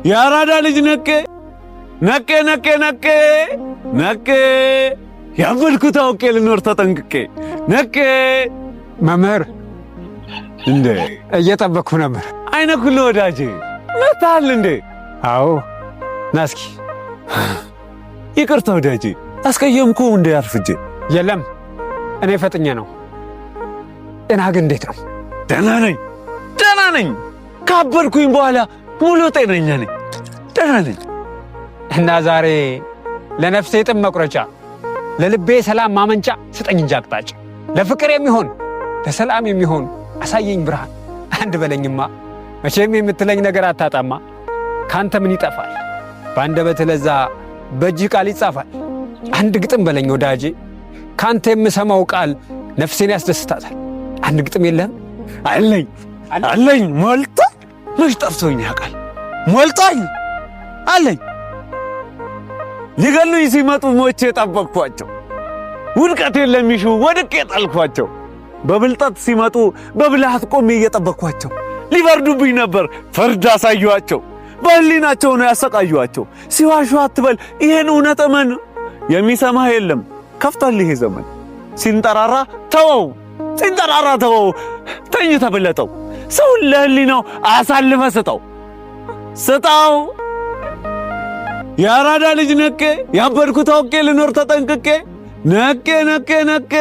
የአራዳ ልጅ ነቄ ነቄ ነቄ ነቄ ነቄ ያበድኩት አውቄ ልኖር ተጠንቅቄ ነቄ። መምህር፣ እንዴ፣ እየጠበቅኩ ነበር። አይነ ኩሉ ወዳጄ መታል እንዴ? አዎ፣ ና እስኪ። ይቅርታ ወዳጄ፣ አስቀየምኩ እንዴ አርፍጄ? የለም፣ እኔ ፈጥኜ ነው። ጤና ግን እንዴት ነው? ደህና ነኝ፣ ደህና ነኝ። ካበድኩኝ በኋላ ሙሉ ጤነኛ ነኝ። ደህና ነኝ። እና ዛሬ ለነፍሴ ጥም መቁረጫ፣ ለልቤ ሰላም ማመንጫ ስጠኝ እንጂ አቅጣጫ። ለፍቅር የሚሆን፣ ለሰላም የሚሆን አሳየኝ ብርሃን። አንድ በለኝማ፣ መቼም የምትለኝ ነገር አታጣማ። ካንተ ምን ይጠፋል? በአንደበትህ ለዛ በእጅህ ቃል ይጻፋል። አንድ ግጥም በለኝ ወዳጄ፣ ካንተ የምሰማው ቃል ነፍሴን ያስደስታታል። አንድ ግጥም የለህም? አለኝ፣ አለኝ፣ ሞልቶ። መች ጠፍቶኝ ያውቃል? ሞልቶኝ አለኝ። ሊገሉኝ ሲመጡ ሞቼ ጠበቅኳቸው። ውድቀቴን ለሚሹ ወድቄ ጣልኳቸው። በብልጠት ሲመጡ በብልሃት ቆሜ እየጠበቅኳቸው። ሊፈርዱብኝ ነበር፣ ፍርድ አሳየኋቸው። በህሊናቸው ነው ያሰቃዩዋቸው። ሲዋሹ አትበል፣ ይሄን እውነት እመን። የሚሰማህ የለም፣ ከፍቷል ይሄ ዘመን። ሲንጠራራ ተወው፣ ሲንጠራራ ተወው፣ ተኝተህ ብለጠው። ሰውን ለህሊናው አሳልፈ ስጠው፣ ስጠው። የአራዳ ልጅ ነቄ፣ ያበድኩት አውቄ ልኖር ተጠንቅቄ ነቄ ነቄ ነቄ።